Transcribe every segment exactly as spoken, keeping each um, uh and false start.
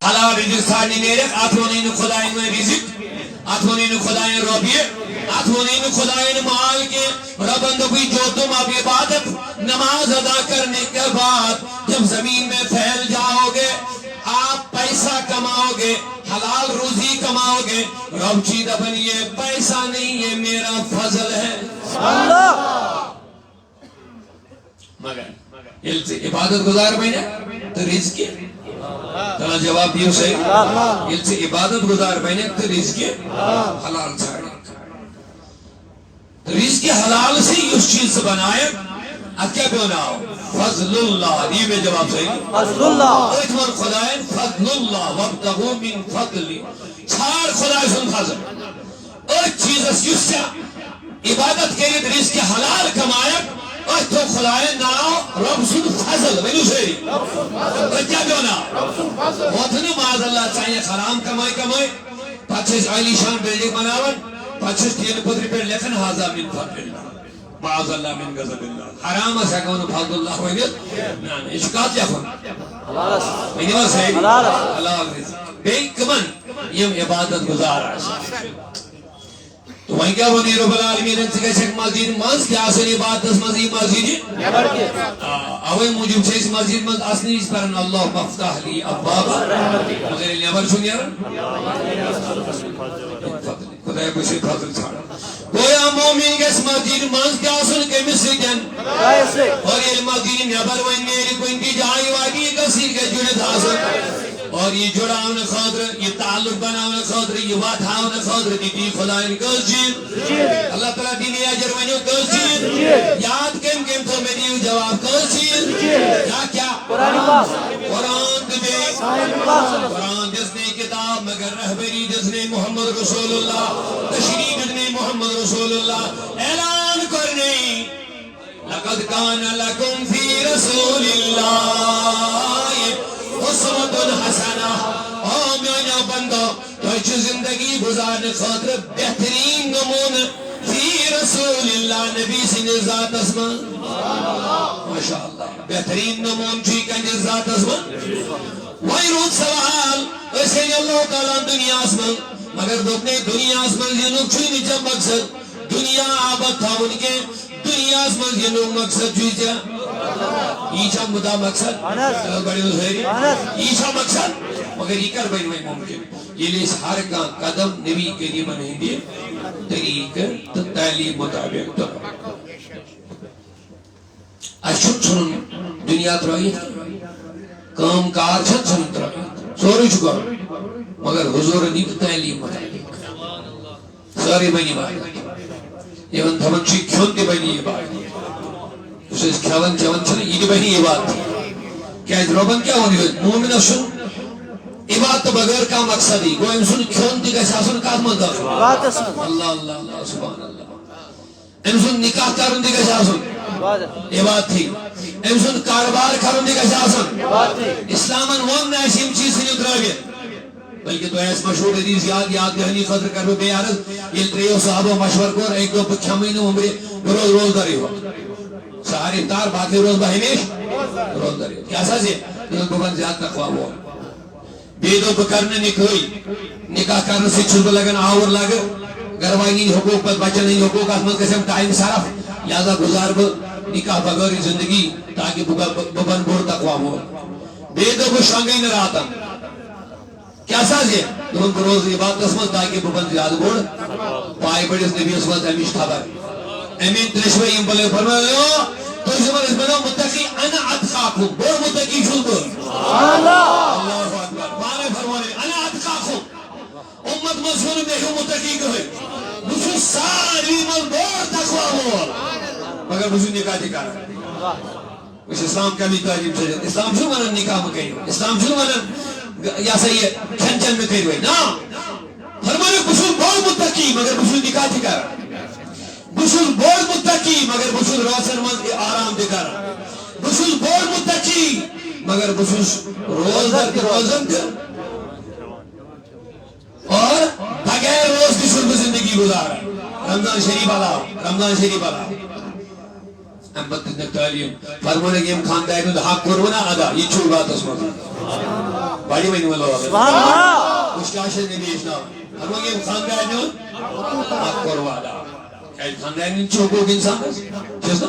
حلال رزق ژھانڈنہِ نیرکھ، اتھ ونے نہٕ خداین وۄنۍ رزق، اتھ ونے نہٕ خداین رۄپیہِ، اتھ ونے نہٕ خداین مال کینٛہہ۔ رۄبن دوٚپُے، جو تم اب عبادت، نماز ادا کرنے کے بعد جب زمین میں پھیل جاؤ گے، آپ پیسہ کماؤ گے، حلال روزی کماؤ گے، رب چھُے دپان، یہ پیسہ نہیں، یہ میرا فضل ہے۔ مگر ییٚلہِ ژٕ عبادت گزار بنکھ تہٕ رزقہِ، تَلہٕ جواب دِیِو صحیح۔ ییٚلہِ ژٕ عبادت گزار بنکھ تہٕ رزقہِ حلال ژھانڈکھ۔ رزقہِ حلال سۭتۍ یُس چیٖز ژٕ بنایکھ، اتھ کیٛاہ پیوٚو ناو؟ فضل اللہ۔ دِیِو مےٚ جواب صحیح۔ فضل اللہ۔ أتھۍ ووٚن خداین، فضل اللہ، وابتغوا من فضلہ۔ ژھانڈ خدایہِ سُنٛد فضل۔ أتھۍ چیٖزس یُس ژےٚ عبادت کٔرِتھ رزقہِ حلال کمایکھ، أتھۍ تھوٚو خداین ناو رۄب سُنٛد فضل۔ ؤنِو سٲری۔ أتھۍ کیٛاہ پیوٚو ناو؟ وۄتھٕ نہٕ معاذ اللہ ژَیہِ حرام کمٲے کمٲے۔ پتہٕ چھِ أسۍ عالی شان بلڈنگ بناوان، پتہٕ چھِس ٹیٖنہٕ پٔترِ پٮ۪ٹھ لیکھان، "هذا من فضل اللہ، معاذ اللہ من غضب اللہ۔" حرامس ہٮ۪کو نہٕ فضل اللہ ؤنِتھ۔ نہ، نہ، یہِ چھُ کتھ لیکھُن۔ ؤنِو حظ صحیح۔ حلال۔ بیٚیہِ کٕمن؟ یِم عبادت گزار آسن۔ تہٕ وۄنۍ کیٛاہ ووٚن یہِ رب العالمیٖنن؟ ژٕ گژھکھ مسجد منٛز تہِ آسٕنۍ عبادتس منٛز، یہِ مسجد نٮ۪بر تہِ۔ آ، اوے موٗجوٗب چھِ أسۍ مسجد منٛز آسنٕے وِزِ پران، "اللہم افتح لی ابواب رحمتک۔" مگر ییٚلہِ نٮ۪بر چھُ نیران، خدایا بہٕ چھُسے فضل ژھانڈان۔ گویا مومن گژھِ مسجد منٛز تہِ آسُن کٔمِس سۭتۍ؟ اور ییٚلہِ مسجد نٮ۪بر وۄنۍ نیرِ کُنہِ تہِ جایہِ واتہِ، یہِ کٔژ سۭتۍ گژھِ جُڑِتھ آسُن؟ اور یہِ جُڑاونہٕ خٲطرٕ، یہِ تعلق بناونہٕ خٲطرٕ، یہِ وۄتھاونہٕ خٲطرٕ دِتی خداین کٔژ چیٖز؟ اللہ تعالیٰ دِنی اجر۔ ؤنِو کٔژ چیٖز؟ یاد کٔمۍ کٔمۍ تھوٚو؟ مےٚ دِیِو جواب، کٔژ چیٖز؟ کیٛاہ کیٛاہ؟ قرآن پاک۔ قرآن تہٕ بیٚیہِ؟ قرآن دِژ نَے کِتاب، مگر رہبری دِژ نَے محمد رسول اللہ، تشریح دِژ نَے محمد رسول اللہ۔ اعلان کوٚر نَے، "لقد کان لکم فی رسول اللہ اسوۃ حسنہ۔" او میانیو بندو، تۄہہِ چھُ زندگی گُزارنہٕ خٲطرٕ بہتریٖن نموٗنہٕ فی رسول اللہ، نبی سٕنٛدِس ذاتس منٛز۔ ماشاء اللہ، بہتریٖن نموٗنہٕ چھُ یہِ کَنہِ ذاتس منٛز۔ وۄنۍ روٗد سوال، أسۍ أنۍ اللہ تعالیٰ ہن دُنیاہس منٛز، مگر دوٚپنے دُنیاہس منٛز یِنُک چھُے نہٕ ژےٚ مقصد دُنیا آباد تھاوُن کینٛہہ، دُنیاہس منٛز یِنُک مقصد چھُے ژےٚ۔ یی چھا مُدا مقصد؟ اہن حظ۔ چلو بڑے حظ ہٲری۔ اہن حظ۔ یی چھا مقصد؟ مگر یہِ کر بنہِ وۄنۍ مُمکِن؟ ییٚلہِ أسۍ ہر کانٛہہ قدم نبی کریٖمن ہٕنٛدِ طریٖقہٕ تہٕ تعلیٖم مُطابق تُلو۔ اَسہِ چھُنہٕ ژھُنُن دُنیا ترٲوِتھ، کٲم کار چھَنہٕ ژھُنُن ترٲوِتھ، سورُے چھُ کَرُن، مگر حضوٗرن ہٕنٛدِ تعلیٖم مُطابق۔ سٲرٕے بنہِ عبادت۔ یِمن تھمن چھُ کھیوٚن تہِ بنہِ عبادت۔ یُس أسۍ کھٮ۪وان چٮ۪وان چھِنہ، یہِ تہِ بنہِ عبادت۔ کیازِ رۄبن کیٛاہ ووٚن یِہوٚے؟ مومنس چھُنہٕ عبادتہٕ بغٲر کانٛہہ مقصدٕے۔ گوٚو أمۍ سُنٛد کھیوٚن تہِ گژھِ آسُن کتھ منٛز دٲخل؟ عبادتس منٛز۔ اللہ، اللہ، اللہ، سبحان اللہ۔ أمۍ سُنٛد نکاح کرُن تہِ گژھِ آسُن عبادت۔ عبادتٕے۔ أمۍ سُنٛد کارٕبار کرُن تہِ گژھِ آسُن۔ عبادتٕے۔ اسلامن ووٚن نہٕ اَسہِ یِم چیٖز ژھٕنِو ترٲوِتھ۔ بلکہ تۄہہِ آسہِ مشہوٗر حدیث یاد، یاد دہانی خٲطرٕ کرٕ بہٕ بیٚیہِ عرض، ییٚلہِ ترٛیٚیو صحابو مشورٕ کوٚر، أکۍ دوٚپ، "بہٕ کھٮ۪مٕے نہٕ وُمرِ، بہٕ روزٕ روزدَرٕے یوت۔ سحر افطار، باقٕے روزٕ بہٕ ہمیشہِ روزدَرٕے یوت۔" کیٛاہ سا زِ؟ تٔمۍ دوٚپ، "بہٕ بَنہٕ زیادٕ تقویٰ وول۔" بیٚیہِ دوٚپ، "بہٕ کرٕ نہٕ نِکہٕے، نِکاح کرنہٕ سۭتۍ چھُس بہٕ لگان آوُر لگہٕ، گرٕ والٮ۪ن ہٕنٛدۍ حقوٗق، پتہٕ بچن ہٕنٛدۍ حقوٗق، اَتھ منٛز گژھٮ۪م ٹایم صرف، لہذا گُزارٕ بہٕ نِکاح بغٲرٕے زندگی، تاکہِ بہٕ بہ-، بہٕ بنہٕ بوٚڑ تقویٰ وول۔" بیٚیہِ دوٚپ، "بہٕ شۄنٛگٕے نہٕ راتن۔" کیٛاہ سا زِ؟ دوٚپُن، "بہٕ روزٕ عبادتس منٛز تاکہِ بہٕ بنہٕ زیادٕ بوٚڑ۔" پایہِ بٔڑِس نبیَس وٲژ اَمِچ خبر۔ أمیٖن ترٛیشوَے یِم بلے فرمٲیو، "تُہۍ چھِو وَنان، أسۍ بنو مُتقی، انا اتقاکم، بوٚڑ مُتقی چھُس بہٕ۔" اللہ اکبر۔ پانے فرمٲیِو، "انا اتقاکم۔" اُمت منٛز چھُنہٕ مےٚ ہیوٗ مُتقی کٕہٕنۍ۔ بہٕ چھُس ساروی منٛز بوٚڑ تقویٰ وول۔ مگر بہٕ چھُس نکاح تہِ کران۔ وٕچھ، اسلام کَمِچ تعلیٖم چھےٚ؟ اسلام چھُنہٕ وَنان نِکاح مہٕ کٔرِو، اسلام چھُنہٕ وَنان، یہِ ہسا یہِ، کھٮ۪ن چٮ۪ن مہٕ کٔرِو۔ نہ، فرمٲیِو، "بہٕ چھُس بوٚڑ مُتقی، مگر بہٕ چھُس نِکاح تہِ کران۔ بہٕ چھُس بوٚڑ مُتقی، مگر بہٕ چھُس رٲژن منٛز آرام تہِ کران۔ بہٕ چھُس بوٚڑ مُتقی، مگر بہٕ چھُس روزدر تہِ روزان تہِ۔ اور بغیر روزٕ تہِ چھُس بہٕ زندگی گُزاران۔ رمضان شریف علاوٕ، رمضان شریف علاوٕ۔" امہِ پتہٕ دِژنکھ تعلیٖم۔ فرمونکھ، ییٚمۍ خاندارِ ہُنٛد حق کوٚروٕ نا ادا، یہِ چھُ عبادتس منٛز۔ بڑِ ؤنِو اللہ اکبر۔ سبحان اللہ۔ کُس کیٛاہ چھِ نبی ہیٚچھناوان؟ فرمونکھ، ییٚمۍ خاندارِ ہُنٛد حق کوٚروٕ ادا۔ کیٛازِ خاندارِ ہُنٛد چھُ حقوٗق اِنسانس؟ چھُس نا؟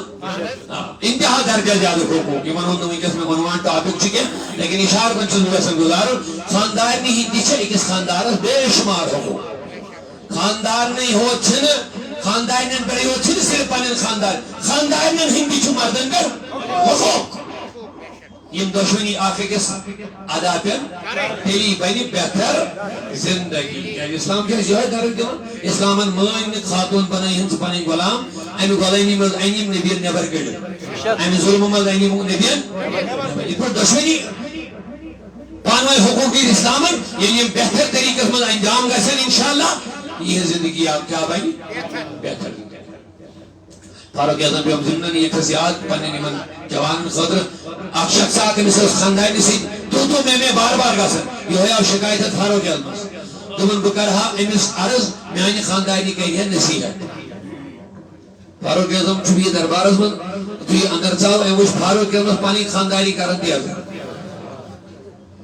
آ، انتہا درجہ زیادٕ حقوٗق۔ یِمن ہُنٛد نہٕ وٕنکیٚس مےٚ عنوان ٹاپک چھُ کینٛہہ، لیکن اِشارٕ کُن چھُس بہٕ یژھان گُزارُن۔ خاندارنہِ ہِنٛدۍ تہِ چھِ أکِس خاندارس بے شُمار حقوٗق۔ خاندارنٕے ہوت چھِنہٕ، خاندارنٮ۪ن پٮ۪ٹھٕے ہوت چھِنہٕ صرف پنٕنۍ خاندار، خاندارنٮ۪ن ہٕنٛدۍ تہِ چھِ مردن پٮ۪ٹھ حقوٗق۔ یِم دۄشوٕنی اکھ أکِس ادا پٮ۪ن، تیٚلی بنہِ بہتر زندگی۔ کیٛازِ اسلام چھُ اَسہِ یِہوٚے درس دِوان۔ اسلامن مٲنۍ نہٕ خاتوٗن بنٲیِن ژٕ پنٕنۍ غلام، امہِ غلٲمی منٛز أنۍ یِم نبیَن نٮ۪بر کٔڑِتھ، امہِ ظلمہٕ منٛز أنۍ یِم نبیَن نٮ۪بر۔ یِتھ پٲٹھۍ دۄشوٕنی پانہٕ ؤنۍ حقوٗقی اسلامن ییٚلہِ یِم بہتر طریٖقس منٛز انجام گژھن، انشاءاللہ یِہٕنٛز زندگی آو کیٛاہ بنہِ؟ بہتر۔ فاروق اعظم پیوٚم ضمنن ییٚتھس یاد پننٮ۪ن یِمن جوانن خٲطرٕ۔ اکھ شخص آو تٔمِس ٲس خاندارنہِ سۭتۍ تُہ تُہ مےٚ مےٚ بار بار گژھان۔ یِہوٚے آو شکایت اتھ فاروق اعظمس۔ دوٚپُن، بہٕ کرٕ ہا أمِس عرض، میانہِ خاندارنہِ کرِ ہا نصیحت۔ فاروق اعظم چھُ یہِ دربارس منٛز، یُتھُے یہِ اندر ژاو، أمۍ وٕچھ فاروق اعظمس پنٕنۍ خانداری کران تیز۔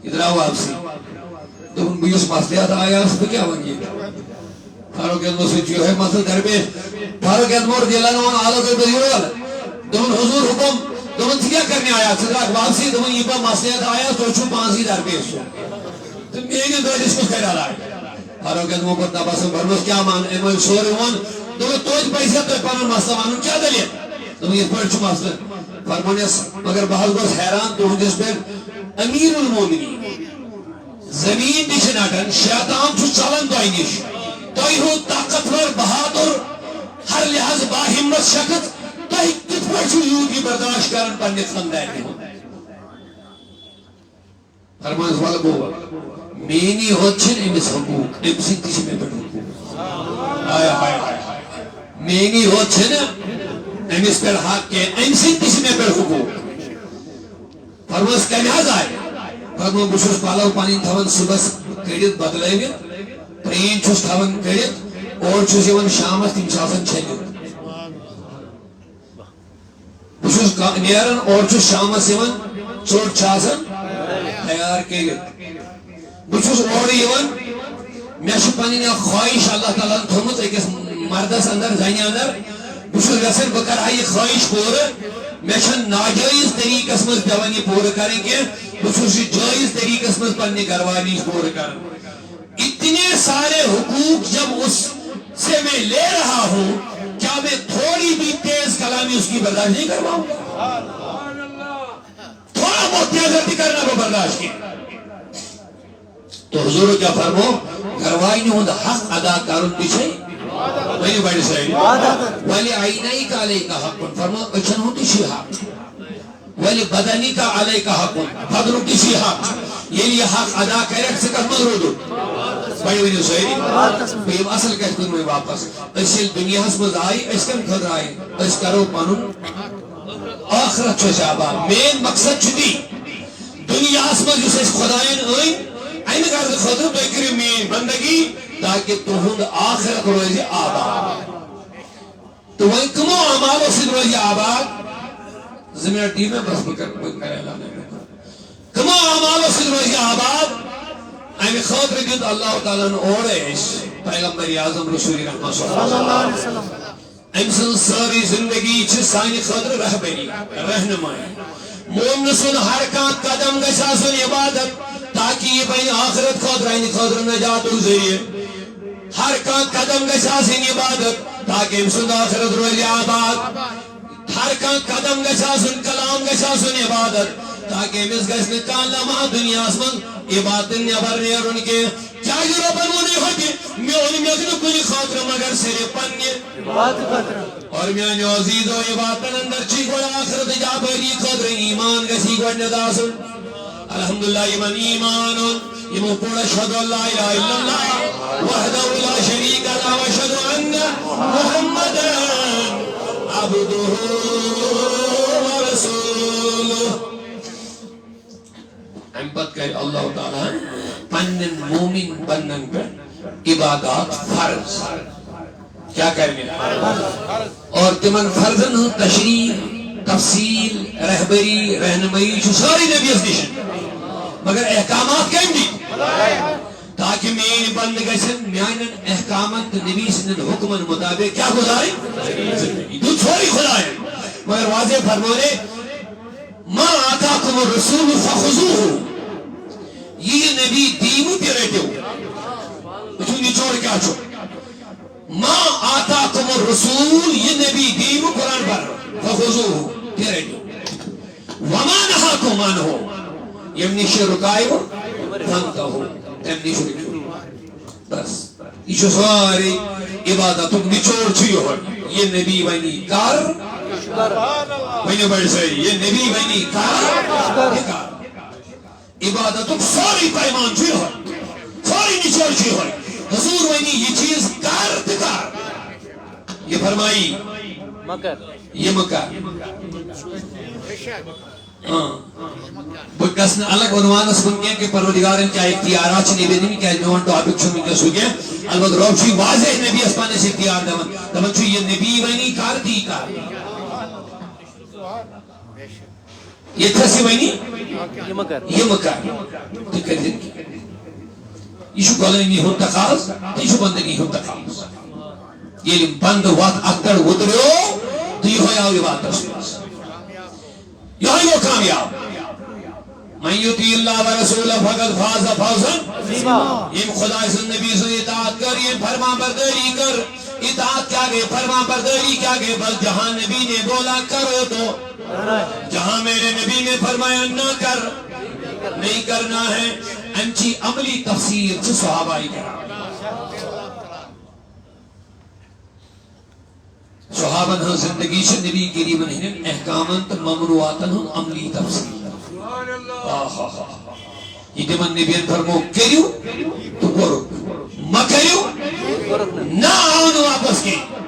یہِ درٛاو واپسٕے۔ دوٚپُن، بہٕ یُس مصلحت آیاس، بہٕ کیٛاہ وَنہٕ ییٚتہِ؟ فاروق اعظمس سۭتۍ چھُ یِہوٚے مسلہٕ درپیش۔ فاروق اعظم رضی اللہ عنہ آو لوٚگ أمِس یور۔ دوٚپُن، حضور حُکُم۔ دوٚپُن، ژٕ کیٛاہ کرنہِ آیاس؟ ژٕ درٛاکھ واپسٕے۔ دوٚپُن، یہِ بہٕ مصلحت آیاس، تۄہہِ چھُو پانسٕے درپیش سُہ۔ تہٕ میٛٲنِس دٲدِس کُس کرِ علاج؟ فاروق اعظمو کوٚر تبسم، فرموس، کیٛاہ مان؟ أمۍ ووٚن سورُے ووٚن۔ دوٚپُن، توتہِ پَزِ ہا تۄہہِ پَنُن مسلہٕ وَنُن، کیٛاہ دٔلیٖل؟ دوٚپُن، یِتھ پٲٹھۍ چھُ مسلہٕ۔ فرمونس، مگر بہٕ حظ گوس حیران تُہٕنٛدِس پٮ۪ٹھ امیر المومنین۔ زٔمیٖن تہِ چھِ نَٹان، شیطان چھُ ژَلان تۄہہِ نِش۔ تۄہہِ ہیوٗ طاقتور، بہادُر، ہر لحاظ باہمت شخص، تۄہہِ کِتھ پٲٹھۍ چھُو یوٗت یہِ برداشت کران پننہِ خاندارنہِ ہُنٛد؟ فرمٲیِس، وَلہٕ گوٚو، میٛٲنی ہوت چھِنہٕ أمِس حقوٗق، أمۍ سٕنٛدۍ تہِ چھِ مےٚ پٮ۪ٹھ حقوٗق۔ ہاے، ہاے، ہاے، ہاے۔ میٛٲنی ہوت چھِنہٕ أمِس پٮ۪ٹھ حق کینٛہہ، أمۍ سٕنٛدۍ تہِ چھِ مےٚ پٮ۪ٹھ حقوٗق۔ فرمٲیِس، کَمہِ حظ آیہِ؟ فرمٲو، بہٕ چھُس پَلو پَنٕنۍ تھاوان صُبحَس کٔڑِتھ بدلٲوِتھ، پرٛٲنۍ چھُس تھاوان کٔڑِتھ، اورٕ چھُس یِوان شامَس، تِم چھِ آسان چھٔلِتھ۔ بہٕ چھُس کا-، نیران، اورٕ چھُس شامَس یِوان، ژوٚٹ چھِ آسان تیار کٔرِتھ۔ بہٕ چھُس اورٕ یِوان، مےٚ چھِ پَنٕنۍ اَکھ خواہِش اللہ تعالیٰ ہَن تھٲومٕژ أکِس مردَس اندر، زَنہِ اندر۔ بہٕ چھُس یَژھان بہٕ کَرٕ ہا یہِ خواہِش پوٗرٕ۔ مےٚ چھَنہٕ ناجٲیِز طریٖقَس منٛز پٮ۪وان یہِ پوٗرٕ کَرٕنۍ کینٛہہ، بہٕ چھُس یہِ جٲیِز طریٖقَس منٛز پنٛنہِ گَرٕ واجنہِ نِش پوٗرٕ کَران۔ اتنے سارے حقوق جب اس سے میں لے رہا ہوں، کیا میں تھوڑی بھی تیز کلامی اس کی برداشت نہیں کر پاؤں گا؟ تھوڑا بہت تیز رفتی کرنا وہ برداشت کی۔ تو حضور کیا فرمو، گھر واجنہِ ہُنٛد حق ادا کرُن تہِ چھے، ؤنِو بڑِ سٲری۔ ولی عینیک علیک حق، فرمو أچھن ہُنٛد تہِ چھُے حق۔ ولی بدنی کا علیہ کا حق، بدنُک تہِ چھُے حق۔ ییٚلہِ یہِ حق ادا کرکھ، ژٕ کتھ منٛز روٗدُکھ؟ وۄنۍ ؤنِو سٲری۔ بہٕ یِمہٕ اصل کتھِ کُن وۄنۍ واپس۔ أسۍ ییٚلہِ دُنیاہس منٛز آیہِ، أسۍ کمہِ خٲطرٕ آیہِ؟ أسۍ کرو پنُن ٲخرت چھُ اَسہِ آباد۔ مین مقصد چھُ تی۔ دُنیاہس منٛز یُس اَسہِ خۄداین أنۍ، امہِ غرضہٕ خٲطرٕ تُہۍ کٔرِو میٲنۍ بندگی، تاکہِ تُہُنٛد ٲخرت روزِ آباد۔ تہٕ وۄنۍ کٕمو اعمالو سۭتۍ روزِ یہِ آباد؟ زٕ منٹ دِیِو مےٚ، بس بہٕ کرٕ، بہٕ کرٕ اعلان۔ کٕمو اعمالو سۭتۍ روزِ یہِ آباد؟ امہِ خٲطرٕ دیُت اللہ تعالیٰ ہن اورے اسہِ پیغمبر اعظم رسول رحمت صلی اللہ علیہ وسلم۔ أمۍ سٕنٛز سٲرٕے زندگی چھِ سانہِ خٲطرٕ رہبری، رہنمائی۔ مومنہٕ سُنٛد ہر کانٛہہ قدم گژھِ آسُن عبادت، تاکہِ یہِ بنہِ آخرت خٲطرٕ، اَنہِ خٲطرٕ نجاتُک ذٔریعہٕ۔ ہر کانٛہہ قدم گژھِ آسٕنۍ عبادت، تاکہِ أمۍ سُنٛد آخرت روزِ آباد۔ ہر کانٛہہ قدم گژھِ آسُن، کلام گژھِ آسُن عبادت، تاکہِ أمِس گژھِ نہٕ کانٛہہ لمحہ دُنیاہَس منٛز عبادتہٕ نٮ۪بر نیرُن کینٛہہ۔ کیٛازِ رۄبن ووٚنُے ہوٚتہِ، مےٚ اوٚن مےٚ نہٕ کُنہِ خٲطرٕ مگر صرف پننہِ۔ اور میٛانیو عزیٖزو، عبادتن اندر چھِ گۄڈٕ آخرتٕچ آبٲدی خٲطرٕ ایمان گژھِ گۄڈٕنٮ۪تھ آسُن۔ الحمدللہ، یِمن ایمان اوٚن، یِمو پوٚر اشہد ان لا الہ الا اللہ وحدہ لا شریک لہ واشہد ان محمدا عبدہ ورسولہ۔ امہِ پتہٕ کرِ اللہ تعالیٰ ہن پننٮ۪ن مومن بندن پٮ۪ٹھ عبادات فرض۔ کیٛاہ کرِ مےٚ؟ اور تِمن فرضن ہٕنٛز تشریح تفصیل، رہبری، رہنمائی چھُ سٲرٕے نبیَس نِش۔ مگر احکامات کٔمۍ دِتۍ؟ تاکہ میٲنۍ بندٕ گژھن میانٮ۪ن احکامن تہٕ نبی سٕنٛدٮ۪ن حکمن مطابق کیٛاہ گُزارٕنۍ؟ زندگی۔ دیُت سورُے خدایَن۔ مگر واضح فرمونے، "ما آتاکم الرسول فخذوه"۔ یہِ یہِ نبی دیٖوٕ، تہِ رٔٹِو۔ وٕچھِو نچوڑ کیٛاہ چھُ۔ "ما آتاکم الرسول"، یہِ نبی دیٖوٕ، قرآن پر، "فخذوه"، تہِ رٔٹِو۔ "وما نهاکم عنہ"، ییٚمہِ نِش یہِ رُکایو، "فانتہوا"، تَمہِ نِش رُکِو۔ بس۔ یہِ چھُ سورُے عبادتُک نچوڑ چھُ یِہوٚے۔ یہِ نبی ونی کر، ؤنِو بڑِ سٲری، یہِ نبی ونی کر، یہِ کر۔ عبادتُک سورُے پیمان چھُ یِہوٚے، سورُے نچوڑ چھُ یِہوٚے۔ حضور ونی یہِ چیٖز کر تہٕ کر۔ یہِ فرمایی، مہ کر۔ یہِ مہ کر۔ ہاں۔ بہٕ گژھٕ نہٕ الگ عنوانس کُن کینٛہہ کہ پروردگارن کیٛاہ اختیارات چھِ نبی دِنۍ، کیٛازِ میون ٹاپک چھُنہٕ وٕنکیٚس سُہ کینٛہہ۔ البتہ رۄب چھُ واضح نبیَس پننِس اختیار دِوان، دپان چھُ، "یہِ نبی ونی کر، تی کر۔ ییٚتھس یہِ ونی، یہِ مہ کر۔ یہِ مہ کر، تہِ کٔرۍ زِ کینٛہہ۔" یہِ چھُ غلٲمی ہُنٛد تقاضہٕ، تہٕ یہِ چھُ بندگی ہُنٛد تقاضہٕ۔ ییٚلہِ بندٕ وتھ اکھ گڑ وُتریو، تہٕ یِہوٚے آو عبادتس منٛز۔ یِہوٚے گوٚو کامیاب۔ "من یطع اللہ ورسولہ فقد فاز فوزا عظیما۔" ییٚمۍ خداے سٕنٛز، نبی سٕنٛز اطاعت کٔر، ییٚمۍ فرمان بردٲری کٔر، اطاعت کیٛاہ گٔے، فرمان بردٲری کیٛاہ گٔے؟ بس جہاں نبی نے بولا کرو تو، جہاں میرے نبی نے فرمایا نہ کر، نہیں کرنا ہے۔ امچی عملی تفسیر چھِ صحابہ کرام۔ صحابن ہٕنٛز زندگی چھِ نبی کریمن ہٕنٛدٮ۪ن احکامن تہٕ ممنوعاتن ہٕنٛز عملی تفصیل۔ آہا۔ یہِ تِمن نبین فرمو، کٔرِو تہٕ کوٚرُکھ، مہ کٔرِو، نہ آو نہٕ واپس کینٛہہ۔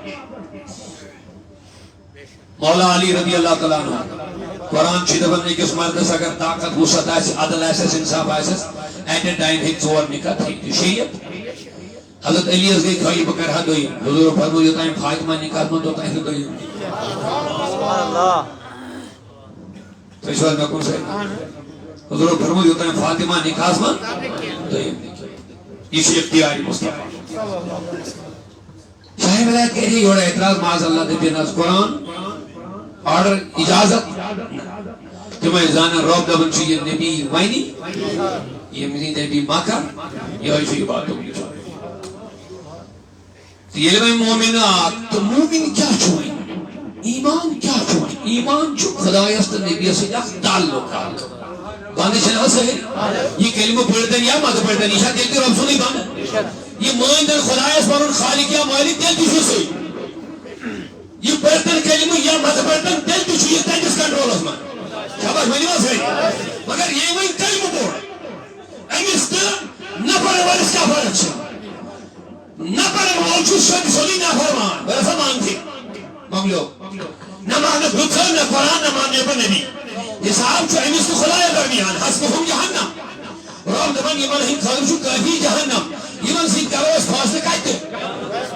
مولا علی رضی اللہ تعالیٰ عنہ، قرآن چھُ دپان، أکِس مردس اگر طاقت وسعت آسہِ، عدل آسٮ۪س، انصاف آسٮ۪س، at a time ہیٚکہِ ژور نکاح تھٲوِتھ۔ یہِ چھُ شریعت۔ حضرت علی یس گٔے خٲہی، بہٕ کرٕ ہا دوٚیِم۔ حضور فرموو، یوٚتام فاطمہ نکاحس منٛز، توٚتام ہیٚکہِ دوٚیِم۔ سبحان اللہ۔ تُہۍ چھِو حظ مےٚ کُن سۭتۍ؟ حضور فرموو، یوٚتام فاطمہ نکاحس منٛز، دوٚیِم۔ یہِ چھُ اختیار مصطفیٰ۔ شاہ ولایت کرِ یورٕ اعتراض، معاذ اللہ، دٔپِن حظ قرآن، آرڈر، اجازت۔ تِمے زانن رۄب دپان چھُ، یہِ نبی ونہِ، ییٚمہِ نبی مکہ، یِہوٚے چھُ عبادتُک نِشان۔ تہٕ ییٚلہِ وۄنۍ مومن آو، تہٕ مومن کیٛاہ چھُ وۄنۍ؟ ایمان کیٛاہ چھُ وۄنۍ؟ ایمان چھُ خدایس تہٕ نبیَس سۭتۍ اکھ تعلق۔ بنٛدٕ چھِنہٕ حظ صحیح؟ یہِ کلمہٕ پٔرۍتن یا مت پٔرۍتن، یہِ چھا تیٚلہِ تہِ رۄب سُنٛدُے بنٛدٕ؟ یہِ مٲنۍتن خدایس پنُن خالق یا مٲلِک، تیٚلہِ تہِ چھُ سُے۔ یہِ پٔرۍتن کلمہٕ یا مت پٔرۍتن، تیٚلہِ تہِ چھُ یہِ تٔمِس کنٹرولس منٛز۔ خبر ؤنِو حظ صحیح؟ مگر ییٚمۍ وۄنۍ کلمہٕ پوٚر، أمِس تہٕ نہ پرن وٲلِس کیٛاہ فرق چھِ؟ نہ پرن وول چھُ سیوٚد سیوٚدُے نافرمان، بہٕ ہسا مانتھٕے۔ مۄکلیو۔ نہ مانکھ رُت، نہ قرآن، نہ ماننے بہٕ نبی۔ حساب چھُ أمِس تہٕ خدایَس درمیان، حسبہم جہنم۔ رۄب دَپان، یِمن ہٕنٛدِ خٲطرٕ چھُ کٲفی جہنم، یِمن سۭتۍ کرو أسۍ فٲصلہٕ کَتہِ؟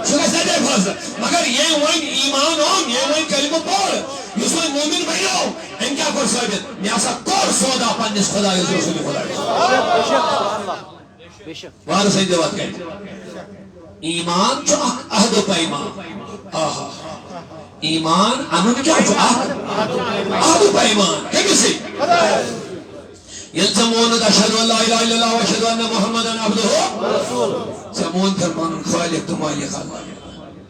سُہ گژھِ تَتے فٲصلہٕ۔ مگر ییٚمۍ وۄنۍ ایمان اوٚن، ییٚمۍ وۄنۍ کلمہٕ پوٚر، یُس وۄنۍ مومن بنیو، أمۍ کیٛاہ کوٚر ثٲبت؟ مےٚ ہسا کوٚر سودا پننِس خدایَس، رسول خدایَس۔ بے شک۔ وارٕ سۭتۍ دِوان کَتہِ؟ ایمان چھُ اکھ عہد و پیمان۔ آہا۔ ایمان اَنُن کیٛاہ چھُ؟ اکھ عہد و پیمان۔ کٔمِس سۭتۍ؟ ییٚلہِ ژےٚ مونُتھ، اشہد ان لا الہ الا اللہ و اشہد ان محمدن عبدہ، ژےٚ مون تیٚلہِ پنُن خالق تہٕ مالک اللہ۔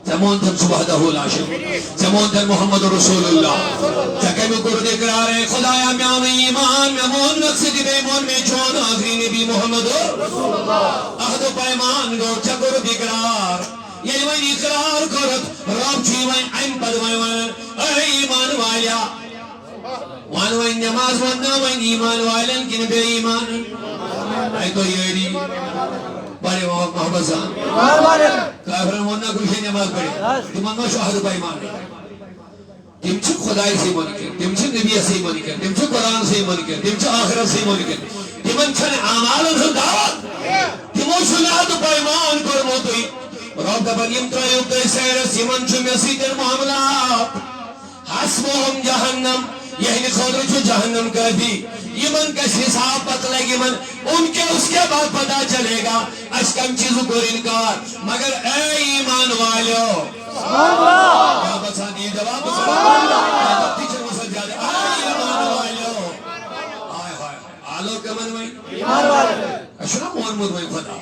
ژےٚ مون تٔمۍ سُہ وحدہ لا شریک۔ ژےٚ مون تٔمۍ محمد رسول اللہ۔ ژےٚ کَمیُک کوٚرُتھ اقرار، اے خدایا، مےٚ آو نہٕ ایمان، مےٚ مون نہٕ ژٕ تہِ، بیٚیہِ مون مےٚ چون آخری نبی محمد۔ عہد و پیمان گوٚو، ژےٚ کوٚرُتھ اقرار۔ ییٚلہِ وۄنۍ اقرار کوٚرُتھ، رب چھُ یِوان اَمہِ پتہٕ وۄنۍ وَنان، اے ایمان والیا، وَن وۄنۍ، نماز وَننا وۄنۍ ایمان والٮ۪ن کِنہٕ بے ایمانن؟ اَے تُہۍ یٲری، بڑے محبت سان۔ کافرن ووٚن نا کُنہِ جایہِ نماز پٔرِتھ۔ تِمن ما چھُ عہد پیمان؟ تِم چھِ خدایہِ سٕے منکر، تِم چھِ نبیَس سٕے منکر، تِم چھِ قرآن سٕے منکر، تِم چھِ آخرت سٕے منکر۔ تِمن چھَنہٕ اعمالن ہٕنٛز دعوت۔ تِمو چھُنہٕ عہد پیمان کوٚرمُتٕے۔ رب دپان، یِم ترٲیِو تُہۍ سایڈس، یِمن چھُ مےٚ سۭتۍ معاملات۔ حسبهم جہنم، یہندِ خٲطرٕ چھُ جہنم کٲفی۔ یمن گژھِ حساب، پتہٕ لگہِ یمن، ان کے اس کے بعد پتہ چلے گا، اسہِ کمہِ چیزُک کوٚر انکار۔ مگر اے ایمان والیو، کیا بسان دی جواب؟ تہِ چھِ وسان زیادٕ۔ اے ایمان والیو، ہائے ہائے ہائے، آلو کمن وۄنۍ؟ اسہِ چھُنہ مونمُت وۄنۍ خدا؟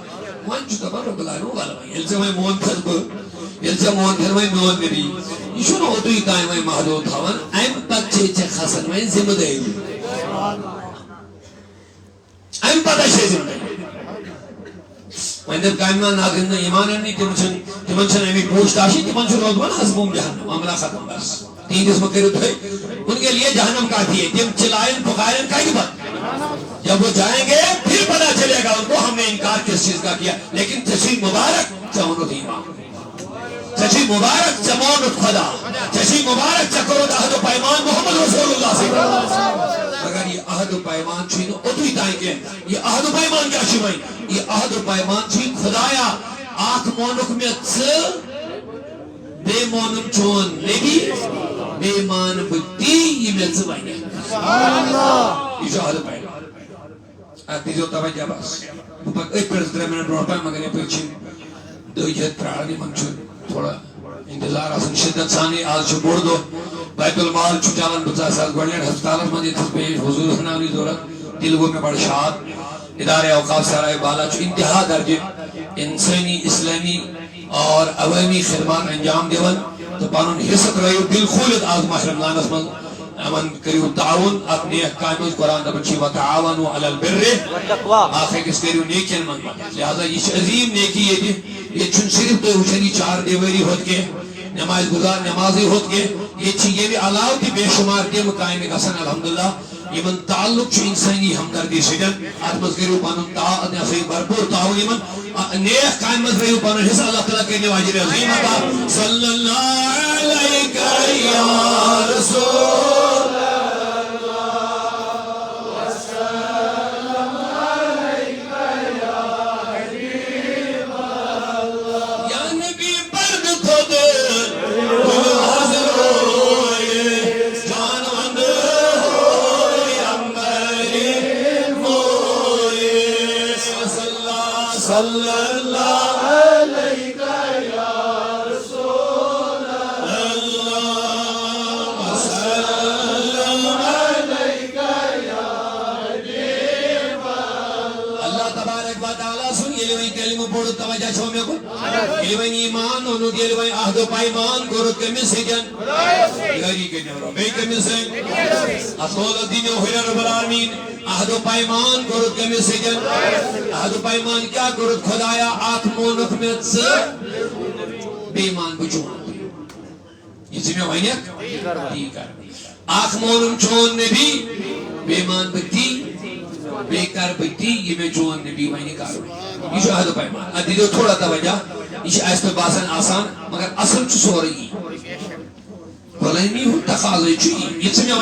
وۄنۍ چھُ دپان رب العالمین، ولہٕ وۄنۍ، ییٚلہِ ژےٚ وۄنۍ مونتھس بہٕ، ییٚلہِ ژےٚ مونتھن وۄنۍ میون نبی، یہِ چھُنہٕ اوٚتُے تام وۄنۍ محدوٗد تھاوان، امہِ پتہٕ چھے ژےٚ کھسان وۄنۍ ذمہٕ دٲری۔ امہِ پتہٕ چھے ذمہٕ دٲری۔ وۄنۍ دٔپ کامہِ منٛز ناظرین نہٕ ایمان اننٕے، تِم چھِنہٕ، تِمن چھِنہٕ اَمِچ پوٗچھ تاشٕے، تِمن چھُ روزمُت حسبُہُم جہنم، عملہ ختم بس۔ تِہنٛدِس مہ کٔرِو تُہۍ، ان کے لیے جہنم کافی ہے، تِم چِلایَن پُکارَن کَتہِ پتہٕ؟ جب وہ جائیں گے، پھر پتہ چلے گا ان کو ہم نے انکار کس چیز کا کیا۔ لیکن ژےٚ چھُے مبارک، ژےٚ اوٚنُتھ ایمان۔ ژےٚ چھُے مبارک، ژےٚ مونُتھ خدا۔ ژےٚ چھُے مبارک، ژےٚ کوٚرُتھ عہد و پیمان محمد رسول اللہ سۭتۍ۔ مگر یہِ عہد و پیمان چھُے نہٕ اوٚتُے تام کینٛہہ۔ یہِ عہد و پیمان کیٛاہ چھُ وۄنۍ؟ یہِ عہد و پیمان چھُے خدایا، اکھ مونُکھ مےٚ ژٕ، بیٚیہِ مونُم چون نبی، بیٚیہِ مانہٕ بہٕ تی یہِ مےٚ ژٕ ونکھ۔ یہِ چھُ عہد و پیمان۔ اتھ دیٖزیو توجہ بس۔ بہٕ پکہٕ أتھۍ پٮ۪ٹھ زٕ ترٛےٚ منٹ برونٛٹھ پہم، مگر یپٲرۍ چھِ دٔگۍ ہٮ۪تھ پرٛاران، یِمن چھُ تھوڑا انتظار آسان شدت سانٕے۔ آز چھُ بوٚڑ دۄہ، بیت المال چھُ چلان۔ بہٕ ژاس آز گۄڈٕنٮ۪تھ ہسپتالس منٛز، ییٚتہِ چھُس پیش حضوٗرس ناونٕچ ضروٗرت۔ دِل گوٚو مےٚ بڑٕ شاد۔ ادارہ اوقاف سرائے بالا چھُ انتہا درجہِ انسٲنی، اسلٲمی اور عوٲمی خدمات انجام دِوان تہٕ پنُن حصہٕ ترٲیِو دِل کھوٗلِتھ آز ماہِ رمضانس منٛز۔ یِمن کٔرِو تعاوُن اتھ نیک کامہِ منٛز۔ قرآن دپان چھُ، "وتعاونوا علی البر"، والتقوی۔ اکھ أکِس کٔرِو نیکین منٛز مدد۔ لہذا یہِ چھِ عظیٖم نیکی ییٚتہِ۔ ییٚتہِ چھُنہٕ صرف تُہۍ وٕچھان یہِ چار دیوٲری ہوت کینٛہہ، نماز گزار نمازٕے ہوت کینٛہہ۔ ییٚتہِ چھِ ییٚمہِ علاوٕ تہِ بے شمار تِم کامہِ گژھان، الحمدللہ، یِمن تعلق چھُ انسٲنی ہمدردی سۭتۍ۔ اتھ منٛز کٔرِو پنُن تا-، یہِ ہسا یہِ بھرپوٗر تعاوُن یِمن، آ، نیک کامہِ منٛز ترٲیِو پنُن حصہٕ، اللہ تعالیٰ کٔرِنو اجر عظیٖم عطا۔ صلی اللہ علیک یا رسول اللہ، وسلم علیک یا حبیب اللہ۔ یا نبی پردٕ کھۄتہٕ گُل حظ روے، جان وند ہوے امبری موے۔ صلی اللہ، صلی اللہ علیک یا رسول اللہ، وسلم علیک یا حبیب اللہ۔ اللہ تبارک و تعالیٰ سُنٛد ییٚلہِ وۄنۍ کلمہٕ پوٚرُتھ، توجہ چھو مےٚ کُن؟ ییٚلہِ وۄنۍ ایمان اوٚنُتھ، ییٚلہِ وۄنۍ عہد و پیمان کوٚرُتھ کٔمِس سۭتۍ؟ یٲری کٔرِو۔ بیٚیہِ کٔمِس سۭتۍ؟ اَتھ قولَس دِنو ہُرٮ۪ر رب العالمین۔ عہد و پیمان کوٚرُتھ کٔمِس سۭتۍ؟ عہد و پیمان کیٛاہ کوٚرُتھ؟ خدایا، اکھ مونُکھ مےٚ ژٕ، بیٚیہِ مان بہٕ چون۔ یہِ ژٕ مےٚ ونکھ، تی کر۔ اکھ مونُم چون نبی، بیٚیہِ مان بہٕ تی، بیٚیہِ کر بہٕ تی، یہِ مےٚ چون نبی ونہِ کرُن۔ یہِ چھُ عہد و پیمان۔ اتھ دِیِو تھوڑا توجہ، یہِ چھُ اسہِ پٮ۪ٹھ باسان آسان، مگر اصل چھُ سورُے یی۔ غلٲمی ہُنٛد تقاضے چھُ یی۔ یہِ ژٕ مےٚ